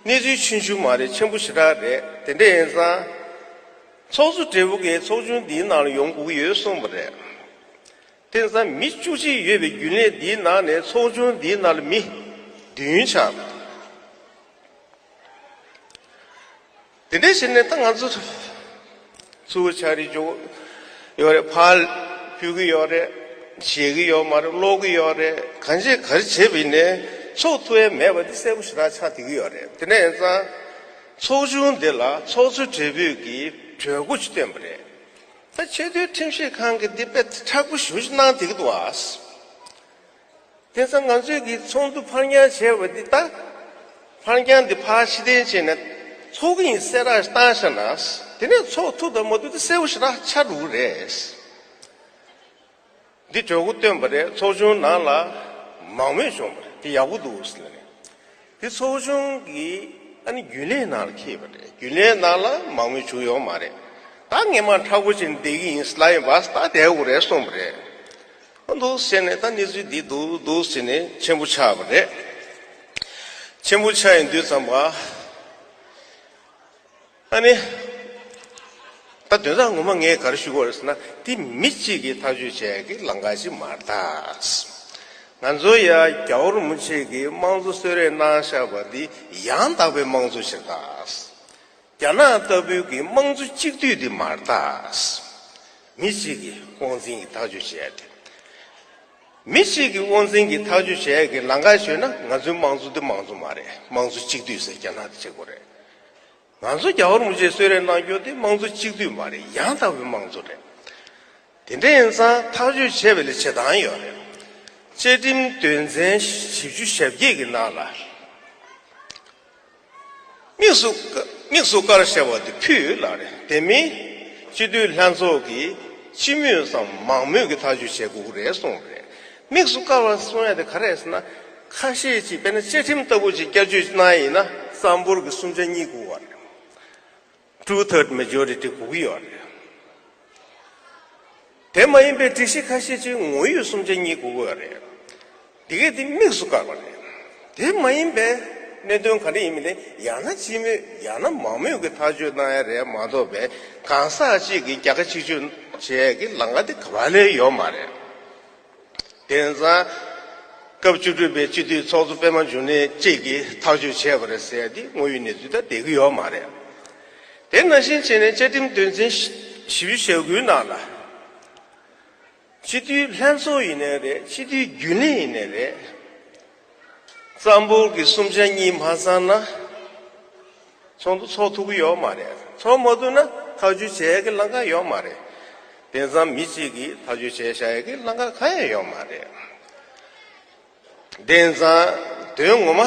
གནས་ཚུལ་ཆུང་ཆུང་མ་རེད། ཆེན་པོ་ཞེ་དྲག་རེད། དེ་འདྲ་ཡིན་ཙང་ཚོགས་གཙོ་སྦྲེལ་པོ་གིས་ཚོགས་ཆུང་འདིའི་ནང་ལ་ཡོང་དགོས་ཀྱི་ཡོད་གསུངས་པ་རེད། དེང་སང་མི་བཅུ་གཅིག་ཡོད་པའི་རྒྱུན་ལས་འདིའི་ནང་ནས་ཚོགས་ཆུང་འདིའི་ནང་ལ་མི་བདུན་ཆགས་པ་རེད། དེ་འདྲ་བྱས་ནས་ད་ང་ཚོ་ཚུར་ཕྱག་བྲིས་འཇོག་ཡོད་རེད། ཕར་ཕུལ་གྱི་ཡོད་རེད། བཞེས་ཀྱི་ཡོད་མ་རེད། ཀློག་གི་ཡོད་རེད། གང་བྱས་ག་རེ་བྱས་པ་ཡིན་ནའི་ཚོགས་ཐུབ་ཡ་མེད་པ་འདི་གསལ་པོ་ཞེ་དྲག་ཆགས་བསྡད་ཀྱི་ཡོད་རེད། དེ་འདྲ་ཡིན་ཙང་ཚོགས་ཆུང་འདི་ལ་ཚོགས་གཙོ་སྦྲེལ་པོས་ཀྱིས་གྲོས་འགོ་ཅིག་བཏོན་པ་རེད། ད་ཆེས་མཐོའི་ཁྲིམས་ཞིབ་ཁང་གིས་འདི་དཔེ་མཁྲེགས་པོ་ཞེ་པོ་ཅིག་གནང་བསྡད་ཀྱི་འདུག་ཨ། དེང་སང་ང་ཚོས་ཀྱི་ཚོགས་འདུ་ཕར་འགྱངས་བྱས་པ་འདི་ད་ཕར་འགྱངས་འདི་ཕར་ཕྱིར་འཐེན་བྱས་ནས་ཚོགས་ཀྱི་ཡིན་གསལ་བསྒྲགས་བཏང་བཞག་ན། དེ་ནས་ཚོགས་ཐུབ་དང་མ་ཐུབ་དེ་གསལ་པོ་ཞེ་དྲག་ཆགས་འགྲོ་གི་རེད། འདི་གྲོས་འགོ་བཏོན་པ་རེད། ཚོགས་ཆུང་ནང་ལ་མང་མོས་བྱུང་བ་རེད། དེ་ཡག་པོ་འདུག་ཟེར་ནས། དེ་ཚོགས་ཆུང་གི་ཨ་ནི་རྒྱུན་ལས་ནང་ལ་འཁེལ་བ་རེད། རྒྱུན་ལས་ནང་ལ་མང་མོས་བྱུང་ཡོད་མ་རེད། ད་ངས་མ་མཁྲེགས་པོ་བྱས་ནས་བསྡད་ཀྱི་ཡིན་ལབ་ཡིན་པ་ད་བསྡད་དགོས་རེད་གསུངས་པ་རེད། ཨ་འདུག་ཟེར་ནས་ད་གནས་ཚུལ་འདི་འདུག་འདུག་ཟེར་ནས་ཆེན་པོ་ཆགས་པ་རེད། ཆེན་པོ་ཆགས་ཡིན་དུས་ཙམ་པ། ཨ་ནི། ད་དོན་དག་ངོ་མ་ངས་ག་རེ་ཞུ་དགོས་རེད་ཟེར་ན། འདི་མི་གཅིག་གིས་ཐག་གཅོད་བྱས་ཀྱི་ལམ་ཁ་ཞིག་མ་རེད་ད། ང་ཚོ་ཡ་རྒྱལ་བ་རིན་པོ་ཆེ་གིས་དམངས་གཙོ་གསོལ་རས་གནང་བཞག་པ་འདི་ཡང་དག་པའི་དམངས་གཙོ་ཞིག་རེད་ད། རྒྱ་ནག་ལྟ་བུའི་གི་དམངས་གཙོ་གཅིག་སྡུད་འདི་མ་རེད་ད། མི་གཅིག་གིས་དབང་འཛིན་གྱི་ཐག་གཅོད་བྱས་ཏེ། མི་གཅིག་གིས་དབང་འཛིན་གྱི་ཐག་གཅོད་བྱས་ཀྱི་ལམ་ཁ་ཞོད་ན་ང་ཚོའི་དམངས་གཙོ་འདི་དམངས་གཙོ་མ་རེད། དམངས་གཙོ་གཅིག་སྡུད་ཟེར་རྒྱ་ནག་དེ་བྱེད་དགོས་རེད། ང་ཚོ་རྒྱལ་བ་རིན་པོ་ཆེས་གསོལ་རས་གནང་རྒྱུ་དེ་དམངས་གཙོ་གཅིག་སྡུད་མ་རེད། ཡང་དག་པའི་དམངས་གཙོ་རེད། དེ་འདྲ་ཡིན་ཙང་ཐག་གཅོད་བྱས་པ་ལ་བྱེད་སྟངས་ཡོད་རེད། བཅའ་ཁྲིམས་དོན་ཚན་བཞི་བཅུ་ཞེ་བརྒྱད་ཀྱི་ནང་ལ། དམིགས་སུ་དམིགས་སུ་བཀར་བྱ་བ་དེ་ཕུད་ལ་རེད། དེ་མིན་སྤྱི་འཐུས་ལྷན་ཚོགས་ཀྱིས་སྤྱི་མོས་སམ་མང་མོས་ཀྱི་ཐག་གཅོད་བྱེད་དགོས་ཀྱི་རེད་གསུངས་པ་རེད། དམིགས་སུ་བཀར་བ་གསུང་ཡ་དེ་ག་རེ་རེད་ཟེར་ན། ཁ་ཤས་ཀྱིས་དཔེར་ན་བཅའ་ཁྲིམས་ལྟ་བུ་ཅིག་བསྐྱར་བཅོས་གནང་ཡིན་ན་རྩ་འབོར་གྱི་གསུམ་ཆ་གཉིས་དགོས་པ་རེད། Two third majority དགོས་ཀྱི་ཡོད་རེད། དེ་མ་ཡིན་པའི་སྒྲིག་གཞི་ཁ་ཤས་ཅིག་ངོ་ཡོད་གསུམ་ཆ་གཉིས་དགོས་ཀྱི་ཡོད་རེད། དེ་གས་དེ་དམིགས་སུ་བཀར་བ་རེད། དེ་མ་ཡིན་པའི་གནད་དོན་ག་རེ་ཡིན་མིན་ནི་ཡང་ན་སྤྱི་མོས་ཡང་ན་མང་མོས་ཀྱི་ཐག་གཅོད་གནང་ཡ་རེད་མ་གཏོགས་པའི་གང་ཟག་གཅིག་གིས་རྒྱལ་ཁ་གཅིག་གཅོད་བྱེད་ཡ་གི་ལམ་ཁ་དེ་ག་པ་ལ་ཡོད་མ་རེད། དེང་སང་སྐབས་བཅུ་དྲུག་པའི་སྤྱི་འཐུས་ཚོགས་གཙོ་པད་མ་འབྱུང་གནས་གཅིག་གིས་ཐག་གཅོད་བྱས་པ་རེད་ཟེར་ཡ་དེ་དངོས་ཡོད་གནས་ཚུལ་དང་བསྡད་ཀྱི་ཡོད་མ་རེད། དེ་ནང་བཞིན་བྱས་ནས་བཅའ་ཁྲིམས་དོན་ཚན་བཞི་བཅུ་ཞེ་དགུའི་ནང་ལ། སྤྱི་འཐུས་ལྷན་ཚོགས་ཡིན་ནའི་རེད། སྤྱི་འཐུས་རྒྱུན་ལས་ཡིན་ནའི་རེད། རྩ་འབོར་གྱི་གསུམ་ཆ་གཉིས་མ་ཚང་ན་ཚོགས་འདུ་ཚོགས་ཐུབ་ཀྱི་ཡོད་མ་རེད། ཚོགས་མ་ཐུབ་ན་ཐག་གཅོད་བྱེད་ཡག་གི་ལམ་ཁ་ཡོད་མ་རེད། དེང་སང་མི་གཅིག་གིས་ཐག་གཅོད་བྱས་བཞག་ཡག་གི་ལམ་ཁ་གང་ཡང་ཡོད་མ་རེད། དེང་སང་དོན་ངོ་མ།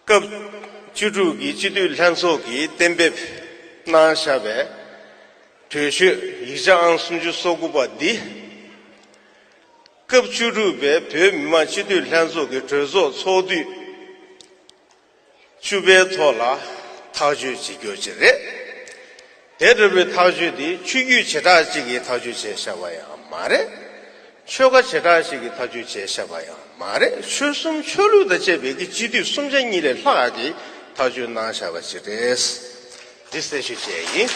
སྐབས་བཅུ་དྲུག་གི་སྤྱི་འཐུས་ལྷན་ཚོགས་ཀྱིས་གཏན་འབེབས་གནང་བཞག་པའི་གྲོས་ཆོད་ཡིག་ཆ་ཨང་སུམ་ཅུ་སོ་དགུ་པ་འདི་ སྐབས་བཅུ་དྲུག་པའི་བོད་མི་མང་སྤྱི་འཐུས་ལྷན་ཚོགས་ཀྱི་གྲོས་ཚོགས་ཚོགས་དུས་བཅུ་པའི་ཐོག་ལ་ཐག་གཅོད་བྱེད་རྒྱུ་ཅིག་རེད། དེ་ལྟ་བུའི་ཐག་གཅོད་འདི་ཆོས་བརྒྱུད་བྱེ་བྲག་ཅིག་གིས་ཐག་གཅོད་བྱས་བཞག་པ་ཡང་མ་རེད། ཆོལ་ཁ་བྱེ་བྲག་ཅིག་གིས་ཐག་གཅོད་བྱས་བཞག་པ་ཡང་མ་རེད། ཆོལ་གསུམ་ཆོས་ལུགས་དང་བཅས་པའི་གི་སྤྱི་འཐུས་གསུམ་ཆ་གཉིས་ལས་ལྷག་གིས་ཐག་གཅོད་གནང་བཞག་པ་ཅིག་རེད། འདི་གསལ་ཞུ་བྱས་ཡིན།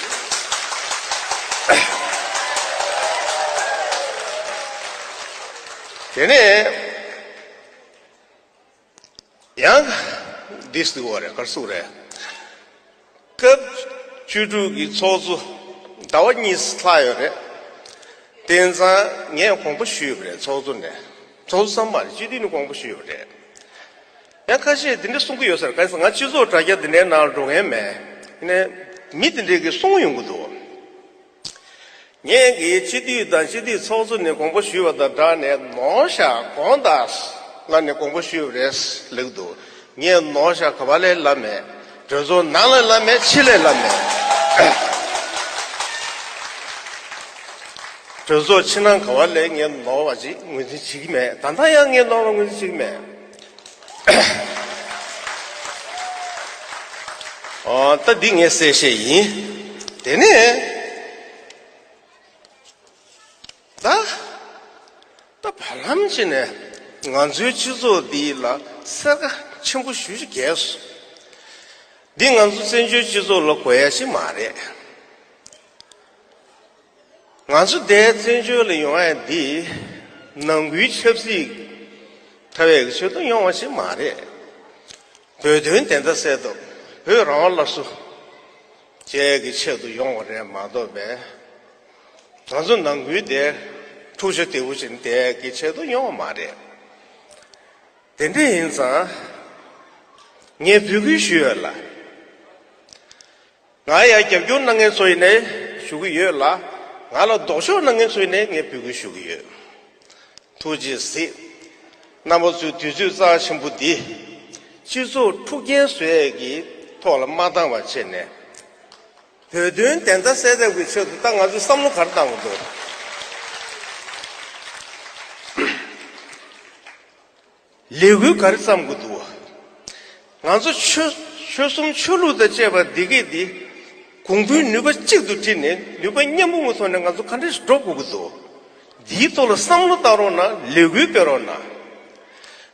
དེ་ནས་ཡང་འདི་ཟེར་བ་རེད། ག་རེ་ཟེར་དགོས་རེད། སྐབས་བཅུ་དྲུག་གི་ཚོགས་གཙོ་ཟླ་བ་གཉིས་ལྷག་ཡོད་རེད། དེང་སང་ངས་དགོངས་པ་ཞུས་པ་རེད། ཚོགས་གཙོ་ནས། ཚོགས་གཙོ་ཙམ་མ་རེད། སྤྱི་འཐུས་ནས་དགོངས་པ་ཞུས་པ་རེད། ཡང་ཁ་ཤས་འདི་འདྲ་གསུང་གི་ཡོད་ས་རེད། ག་རེ་ཟེར་ན་ང་སྤྱི་ཚོགས་དྲ་རྒྱ་འདི་འདྲའི་ནང་ལ་འགྲོ་མཁན་མེད། ཡིན་ནའི་མི་འདི་འདྲས་ཀྱིས་གསུང་ཡོང་གི་འདུག་ངས་ཀྱིས་སྤྱི་འཐུས་དང་སྤྱི་འཐུས་ཚོགས་གཙོ་ནས་དགོངས་པ་ཞུས་པ་དང་སྦྲགས་ནས་ནོར་ཤག་དགོངས་དག་ལབ་ནས་དགོངས་པ་ཞུས་པ་རེད་ལབ་འདུག་ངས་ནོར་ཤག་ག་པ་ལས་ལབ་མེད། གྲོས་ཚོགས་ནང་ལ་ལབ་མེད། ཕྱི་ལ་ལབ་མེད། གྲོས་ཚོགས་ཕྱི་ནང་ག་པ་ལས་ངས་ནོར་བ་ཅིག་ངོས་འཛིན་བྱེད་ཀྱི་མེད། ད་ལྟ་ཡང་ངས་ནོར་བ་ངོས་འཛིན་བྱེད་ཀྱི་མེད། ཨོ། ད་འདི་ངས་གསལ་བཤད་ཡིན། དེ་ནས་ད་ད་བར་ལམ་ཅིག་ནས་ང་ཚོའི་སྤྱི་ཚོགས་འདི་ལ་སེར་ཁ་ཆེན་པོ་ཞེ་པོ་ཅིག་རྒྱས་སོང་། འདི་ང་ཚོ་བཙན་བྱོལ་སྤྱི་ཚོགས་ལ་དགོས་ཡ་ཞིག་མ་རེད། ང་ཚོ་འདིར་བཙན་བྱོལ་ལ་ཡོང་ཡ་འདི་ནང་ཁུལ་ཆབ་སྲིད་འཐབ་ཡ་གི་ཆེད་དུ་ཡོང་བ་ཞིག་མ་རེད། བོད་དོན་བདེན་མཐའ་གསལ་ཐབས། བོད་རང་དབང་སླར་གསོ་བཅས་ཀྱི་ཆེད་དུ་ཡོང་བ་རེད་མ་གཏོགས་པས། ང་ཚོ་ནང་ཁུལ་དེ་འཁྲུག་ཆ་དེ་བོ་ཞིག་དེ་གི་ཆེད་དུ་ཡོང་བ་མ་རེད། དེ་འདྲ་ཡིན་ཙང་། ངས་འབོད་སྐུལ་ཞུ་ཡོད་ལ། ང་ཡ་རྒྱབ་སྐྱོར་གནང་མཁན་ཚོ་ཡིན་ནའི་ཞུ་གི་ཡོད་ལ། ང་ལ་ལྡོག་ཕྱོགས་གནང་མཁན་ཚོ་ཡིན་ནའི་ངས་འབོད་སྐུལ་ཞུ་གི་ཡོད། ཐུགས་རྗེས་གཟིགས། རྣམ་པ་ཚོས་དུས་ཚོད་རྩ་ཆེན་པོ་འདི་སྤྱི་ཚོགས་འཁྲུག་རྐྱེན་བཟོ་ཡས་ཀྱི་ཐོག་ལ་མ་བཏང་བ་བྱས་ནས། བོད་དོན་བདེན་མཐའ་གསལ་ཐབས་ཀྱི་ཆེད་དུ་ད་ང་ཚོས་བསམ་བློ་ག་རེ་བཏང་དགོས་འདུག་ལས་འགུལ་ག་རེ་བརྩམ་དགོས་འདུག་ང་ཚོ་ཆོལ་ཆོལ་གསུམ་ཆོས་ལུགས་དང་བཅས་པ་འདི་གས་འདི་གོང་བུའི་ནུས་པ་གཅིག་ཏུ་བསྒྲིལ་ནས་ནུས་པ་མཉམ་སྤུངས་ཀྱི་ཐོག་ནས་ང་ཚོ་ག་འདྲས་ཤིག་འགྲོ་དགོས་ཀྱི་འདུག་འདིའི་ཐོག་ལ་བསམ་བློ་བཏང་རོགས་གནང་། ལས་འགུལ་སྤེལ་རོགས་གནང་།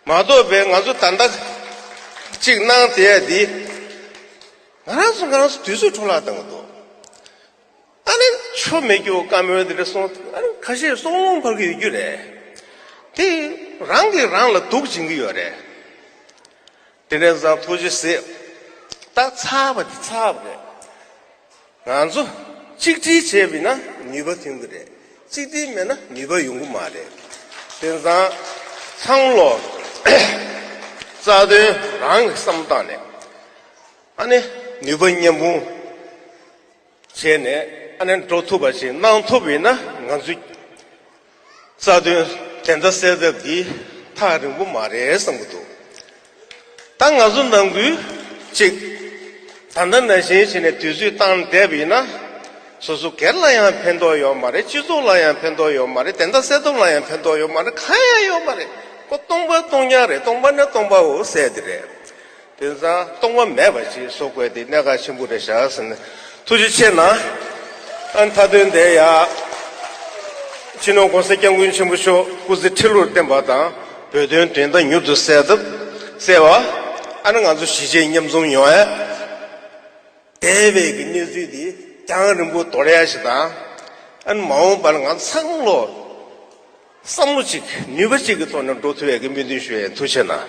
མ་གཏོགས་པའི་ང་ཚོ་ད་ལྟ་གཅིག་གནང་བསྡད་ཡ་འདི་ང་རང་ཚོ་ང་རང་ཚོ་དུས་ཚོད་འཕྲོ་བརླག་བཏང་གི་འདུག་ཨ་ནི་ཆོ་མེད་རྒྱུ་བཀའ་མོལ་འདི་འདྲ་སོང་། ཨ་ནི་ཁ་ཤས་སྲོག་རླུང་འཕར་གྱི་ཡོད་རྒྱུ་རེད། དེ་རང་གིས་རང་ལ་སྡུག་སྦྱིན་གྱི་ཡོད་རེད། དེ་འདྲ་ཙང་ཐུགས་རྗེ་གཟིགས། ད་ཚར་བ་དེ་ཚར་བ་རེད། ང་ཚོ་གཅིག་སྒྲིལ་བྱས་པ་ཡིན་ན་ནུས་པ་ཐོན་གྱི་རེད། གཅིག་སྒྲིལ་མེད་ན་ནུས་པ་ཡོང་གི་མ་རེད། དེ་ཙང་ཚང་མ་ལོ་རྩ་དོན་རང་གི་བསམ་བཏང་ནས་ཨ་ནི་ནུས་པ་མཉམ་སྤུངས་བྱས་ནས་ཨ་ནི་འགྲོ་ཐུབ་པ་ཞིག་གནང་ཐུབ་པ་ཡིན་ན་ང་ཚོའི་རྩ་དོན་བདེན་མཐའ་གསལ་ཐབས་འདི་ཐག་རིང་པོ་མ་རེད་བསམ་གྱི་འདུག་ད་ང་ཚོ་ནང་ཁུལ་གཅིག་ད་ལྟ་ནང་བཞིན་བྱས་ནས་དུས་ཚོད་བཏང་བསྡད་པ་ཡིན་ན། སོ་སོ་སྒེར་ལ་ཡང་ཕན་ཐོགས་ཡོད་མ་རེད། སྤྱི་ཚོགས་ལ་ཡང་ཕན་ཐོགས་ཡོད་མ་རེད། བདེན་མཐའ་གསལ་ཐབས་ལ་ཡང་ཕན་ཐོགས་ཡོད་མ་རེད། གང་ཡང་ཡོད་མ་རེད། ཁོ་སྟོང་པ་སྟོང་རྐྱང་རེད། སྟོང་པ་ནི་སྟོང་པའོ་ཟེར་དེ་རེད། དེང་སང་སྟོང་པ་མེད་པ་ཞིག་བཟོ་དགོས་དེ་གནད་འགག་ཆེན་པོ་རེད་ཤག་ཟེར་ནས་ཐུགས་རྗེ་ཆེ་གནང་། ཨ་ནི་མཐའ་དོན་དེ་ཡ། སྤྱི་ནོར་༸གོང་ས་༸སྐྱབས་མགོན་ཆེན་པོ་མཆོག་སྐུ་ཚེ་ཁྲི་ལོར་བརྟན་པ་དང་བོད་དོན་བདེན་མཐའ་མྱུར་དུ་གསལ་ཐབས་གསལ་བ། ཨ་ནི་ང་ཚོ་གཞིས་བྱེས་མཉམ་འཛོམས་ཡོང་ཡ། འདས་པའི་གི་གནས་ཚུལ་འདི་རྒྱང་རིང་པོ་དོར་ཡ་ཞིག་དང་། ཨ་ནི་མ་འོངས་པར་ང་ཚང་ལོ་བསམ་བློ་གཅིག་ནུས་པ་གཅིག་གི་ཐོག་ནས་འགྲོ་ཐུབ་ཡ་གི་སྨོན་འདུན་ཞུ་ཡ་ཡིན། ཐུགས་རྗེ་གནང་།